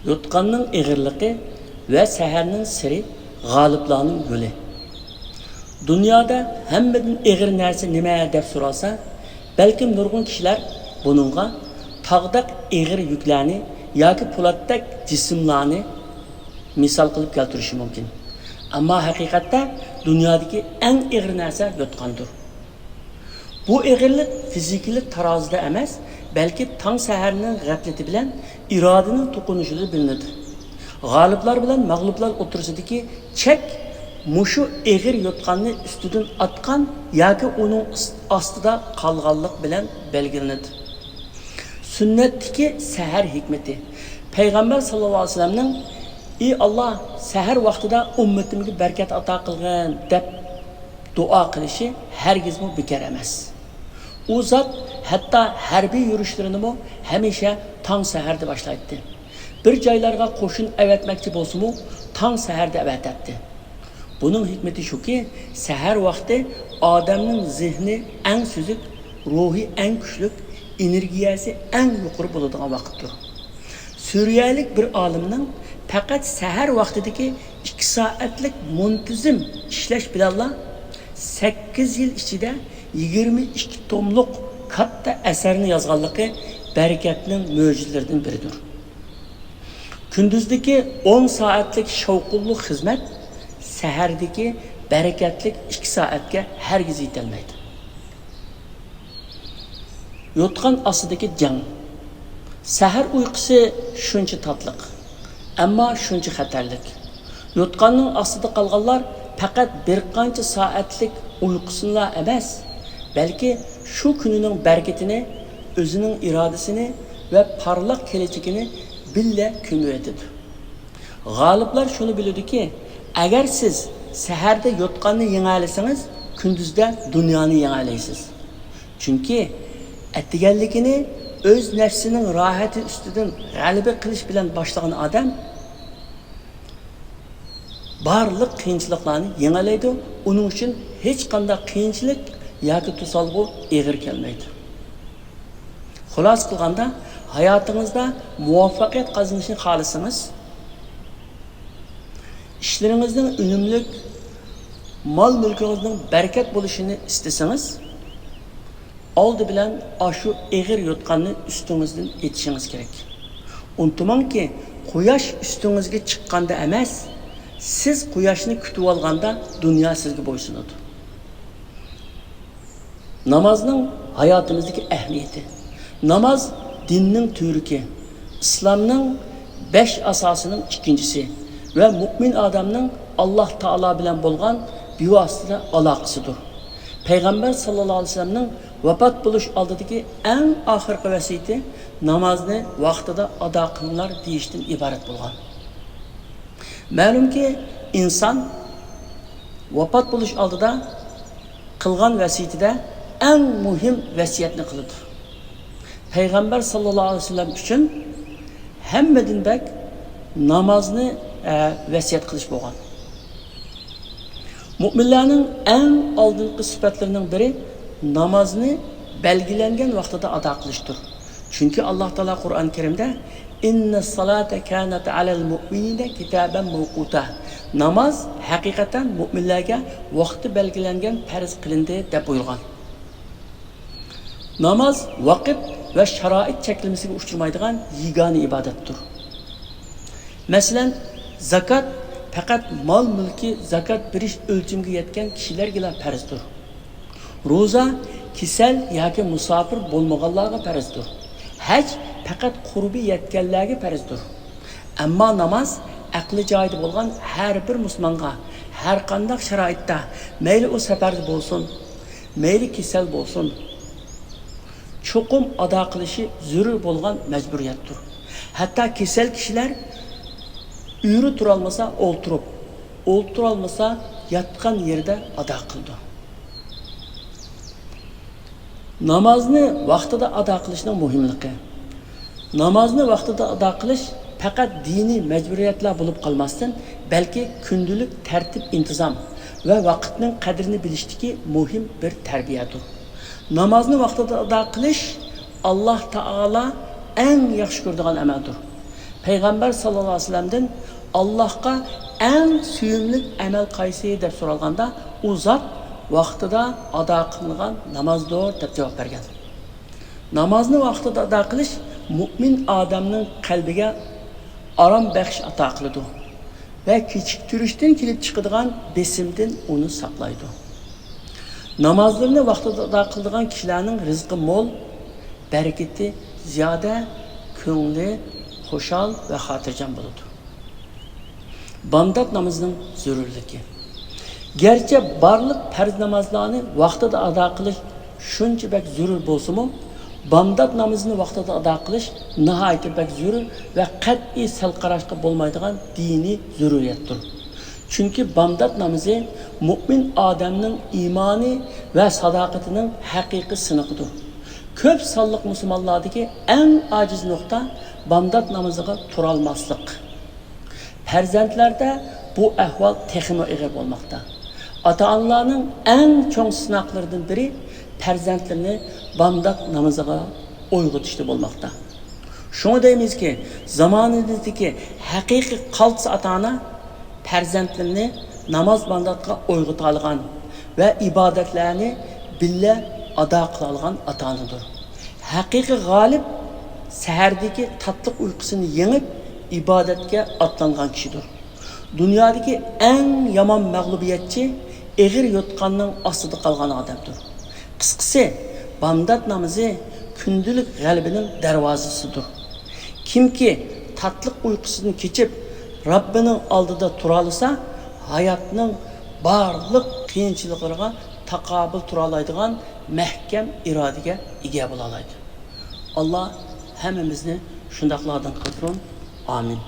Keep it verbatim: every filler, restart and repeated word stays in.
يوتقاننىڭ ئېغىرلىقى ۋە سەھەرنىڭ سىرى، غالىبلارنىڭ يولى. دۇنيادا ھەممىدىن ئېغىر نەرسە نېمە دەپ سورالسا، بەلكىم نۇرغۇن كىشىلەر بۇنىڭغا تاغدەك ئېغىر يۈكلەرنى ياكى پولاتتەك جىسىملارنى مىسال قىلىپ كەلتۈرۈشى مۇمكىن. ئەمما ھەقىقەتتە دۇنيادىكى ئەڭ ئېغىر نەرسە يوتقاندۇر. بۇ ئېغىرلىق فىزىكىلىق تارازىدا ئەمەس، بەلكى تاڭ سەھەرنىڭ غەپلىتى بىلەن ئىرادىنىڭ توقۇنۇشىدا بىلىنىدۇ. غالىبلار بىلەن مەغلۇپلار ئوتتۇرىسىدىكى چەك مۇشۇ ئېغىر يوتقاننى ئۈستىدىن ئاتقان ياكى ئۇنىڭ ئاستىدا قالغانلىق بىلەن بەلگىلىنىدۇ. سۈننەتتىكى سەھەر ھېكمىتى. پەيغەمبەر ساللاللاھۇ ئەلەيھى ۋەسەللەمنىڭ، ئى ئاللا، سەھەر ۋاقتىدا ئۈممىتىمگە بەرىكەت ئاتا قىلغىن، دەپ دۇئا قىلىشى ھەرگىزمۇ بىكار ئەمەس. ئۇ زات ھەتتا ھەربىي يۈرۈشلىرىنىمۇ ھەمىشە تاڭ سەھەردە باشلايتتى. بىر جايلارغا قوشۇن ئەۋەتمەكچى بولسىمۇ، تاڭ سەھەردە ئەۋەتەتتى. بۇنىڭ ھېكمىتى شۇكى، سەھەر ۋاقتى ئادەمنىڭ زېھنى ئەڭ سۈزۈك، روھى ئەڭ كۈچلۈك، ئېنېرگىيەسى ئەڭ يۇقىرى بولىدىغان ۋاقىتتۇر. سۈرىيەلىك بىر ئالىمنىڭ پەقەت سەھەر ۋاقتىدىكى ئىككى سائەتلىك مۇنتىزىم ئىشلەش بىلەنلا سەككىز يىل ئىچىدە يىگىرمە ئىككى توملۇق كاتتا ئەسەرنى يازغانلىقى بەرىكەتنىڭ مۆجىزىلىرىدىن بىرىدۇر. كۈندۈزدىكى ئون سائەتلىك شاۋقۇنلۇق خىزمەت سەھەردىكى بەرىكەتلىك ئىككى سائەتكە ھەرگىز يېتەلمەيدۇ. يوتقان ئاستىدىكى جەڭ. سەھەر ئۇيقۇسى شۇنچە تاتلىق، ئەمما شۇنچە خەتەرلىك. يوتقاننىڭ ئاستىدا قالغانلار پەقەت بىر قانچە سائەتلىك ئۇيقۇسىنىلا ئەمەس، بەلكى شۇ كۈنىنىڭ بەرىكىتىنى، ئۆزىنىڭ ئىرادىسىنى ۋە پارلاق كېلەچىكىنى بىللە كۆمۈۋېتىدۇ. غالىبلار شۇنى بىلىدۇكى، ئەگەر سىز سەھەردە يوتقاننى يېڭەلىسىڭىز، كۈندۈزدە دۇنيانى يېڭەلەيسىز. چۈنكى ئەتىگەنلىكىنى ئۆز نەپسىنىڭ راھىتى ئۈستىدىن غەلىبە قىلىش بىلەن باشلىغان ئادەم بارلىق قىيىنچىلىقلارنى يېڭەلەيدۇ، ئۇنىڭ ئۈچۈن ھېچقانداق قىيىنچىلىق ياكى توسالغۇ ئېغىر كەلمەيدۇ. خۇلاسە قىلغاندا، ھاياتىڭىزدا مۇۋەپپەقىيەت قازىنىشنى خالىسىڭىز، ئىشلىرىڭىزنىڭ ئۈنۈملۈك، مال-مۈلكىڭىزنىڭ بەرىكەت بولۇشىنى ئىستىسىڭىز، ئالدى بىلەن ئاشۇ ئېغىر يوتقاننى ئۈستىڭىزدىن ئېتىشىڭىز كېرەك. ئۇنتۇماڭكى، قۇياش ئۈستىڭىزگە چىققاندا ئەمەس، سىز قۇياشنى كۈتۈۋالغاندا دۇنيا سىزگە بويسۇنىدۇ. نامازنىڭ ھاياتىمىزدىكى ئەھمىيىتى. ناماز دىننىڭ تۈۋرۈكى، ئىسلامنىڭ بەش ئاساسىنىڭ ئىككىنچىسى ۋە مۇئمىن ئادەمنىڭ ئاللاھ تائالا بىلەن بولغان بىۋاسىتە ئالاقىسىدۇر. پەيغەمبەر ساللاللاھۇ ئەلەيھى ۋەسەللەمنىڭ ۋاپات بولۇش ئالدىدىكى ئەڭ ئاخىرقى ۋەسىيىتى، نامازنى ۋاقتىدا ئادا قىلىڭلار، دېيىشتىن ئىبارەت بولغان. مەلۇمكى، ئىنسان ۋاپات بولۇش ئالدىدا قىلغان ۋەسىيىتىدە ئەڭ مۇھىم ۋەسىيەتنى قىلىدۇ. پەيغەمبەر ساللاللاھۇ ئەلەيھى ۋەسەللەم ئۈچۈن ھەممىدىن بەك نامازنى، ئە، ۋەسىيەت قىلىش بولغان. مۇئمىنلارنىڭ ئەڭ ئالدىنقى سۈپەتلىرىنىڭ بىرى نامازنى بەلگىلەنگەن ۋاقتىدا ئادا قىلىشتۇر. چۈنكى ئاللاھ تائالا قۇرئان كەرىمدە، «ئىننەس سالاتا كانەت ئەلەل مۇئمىنىنە كىتابەن مەۋقۇتا.» ناماز ھەقىقەتەن مۇئمىنلەرگە ۋاقتى بەلگىلەنگەن پەرز قىلىندى، دەپ بۇيرۇغان. ناماز ۋاقىت ۋە شارائىت چەكلىمىسىگە ئۇچرىمايدىغان يېگانە ئىبادەتتۇر. مەسىلەن، زاكات پەقەت مال-مۈلكى زاكات بېرىش ئۆلچىمىگە يەتكەن كىشىلەرگىلا پەرزدۇر. روزا كېسەل ياكى مۇساپىر بولمىغانلارغا پەرزدۇر. ھەج پەقەت قۇربى يەتكەنلەرگە پەرزدۇر. ئەمما ناماز ئەقلى جايىدا بولغان ھەر بىر مۇسۇلمانغا، ھەر قانداق شارائىتتا، مەيلى ئۇ سەپەردە بولسۇن، مەيلى كېسەل بولسۇن، چوقۇم ئادا قىلىشى زۆرۈر بولغان مەجبۇرىيەتتۇر. ھەتتا كېسەل كىشىلەر ئۆرە تۇرالمىسا ئولتۇرۇپ، ئولتۇرالمىسا ياتقان يېرىدە ئادا قىلىدۇ. نامازنى ۋاقتىدا ئادا قىلىشنىڭ مۇھىملىقى. نامازنى ۋاقتىدا ئادا قىلىش پەقەت دىنىي مەجبۇرىيەتلا بولۇپ قالماستىن، بەلكى كۈندىلىك تەرتىپ-ئىنتىزام ۋە ۋاقىتنىڭ قەدرىنى بىلىشتىكى مۇھىم بىر تەربىيەدۇر. نامازنى ۋاقتىدا ئادا قىلىش ئاللاھ تائالا ئەڭ ياخشى كۆرىدىغان ئەمەلدۇر. پەيغەمبەر ساللاللاھۇ ئەلەيھى ۋەسەللەمدىن، «ئاللاھقا ئەڭ سۆيۈملۈك ئەمەل قايسى؟» دەپ سورالغاندا، ئۇ زات ۋاقتىدا ئادا قىلىنغان نامازدۇر، دەپ جاۋاب بەرگەن. نامازنى ۋاقتىدا ئادا قىلىش مۇئمىن ئادەمنىڭ قەلبىگە ئارام بەخش ئاتا قىلىدۇ ۋە كېچىكتۈرۈشتىن كېلىپ چىقىدىغان بېسىمدىن ئۇنى ساقلايدۇ. نامازلىرىنى ۋاقتىدا ئادا قىلىدىغان كىشىلەرنىڭ رىزقى مول، بەرىكىتى زىيادە، كۆڭلى خۇشال ۋە خاتىرجەم بولىدۇ. بامدات نامىزىنىڭ زۆرۈرلۈكى. گەرچە بارلىق پەرز نامازلارنى ۋاقتىدا ئادا قىلىش شۇنچە بەك زۆرۈر بولسىمۇ، بامدات نامىزىنى ۋاقتىدا ئادا قىلىش ناھايىتى بەك زۆرۈر ۋە قەتئىي سەل قاراشقا بولمايدىغان دىنىي زۆرۈرىيەتتۇر. چۈنكى بامدات نامىزى مۇئمىن ئادەمنىڭ ئىمانى ۋە ساداقىتىنىڭ ھەقىقىي سىنىقىدۇر. كۆپ سانلىق مۇسۇلمانلاردىكى ئەڭ ئاجىز نۇقتا بامدات نامىزىغا تۇرالماسلىق. پەرزەنتلەردە بۇ ئەھۋال تېخىمۇ ئېغىر بولماقتا. ئاتا-ئانىلارنىڭ ئەڭ چوڭ سىناقلىرىدىن بىرى پەرزەنتلىرىنى بامدات نامىزىغا ئويغىتىشتا بولماقتا. شۇڭا دەيمىزكى، زامانىمىزدىكى ھەقىقىي قالتىس ئاتا-ئانا پەرزەنتلىرىنى ناماز بامداتقا ئويغىتالىغان ۋە ئىبادەتلەرنى بىللە ئادا قىلالىغان ئاتا-ئانىدۇر. ھەقىقىي غالىب سەھەردىكى تاتلىق ئۇيقۇسىنى يېڭىپ، ئىبادەتكە ئاتلانغان كىشىدۇر. دۇنيادىكى ئەڭ يامان مەغلۇبىيەتچى ئېغىر يوتقاننىڭ ئاستىدا قالغان ئادەمدۇر. قىسقىسى، بامدات نامىزى كۈندىلىك غەلىبىنىڭ دەرۋازىسىدۇر. كىمكى تاتلىق ئۇيقۇسىدىن كېچىپ، رەببىنىڭ ئالدىدا تۇرالىسا، ھاياتنىڭ بارلىق قىيىنچىلىقلىرىغا تاقابىل تۇرالايدىغان مەھكەم ئىرادىگە ئىگە بولالايدۇ. ئاللا ھەممىمىزنى شۇنداقلاردىن قىلسۇن. ئامىن.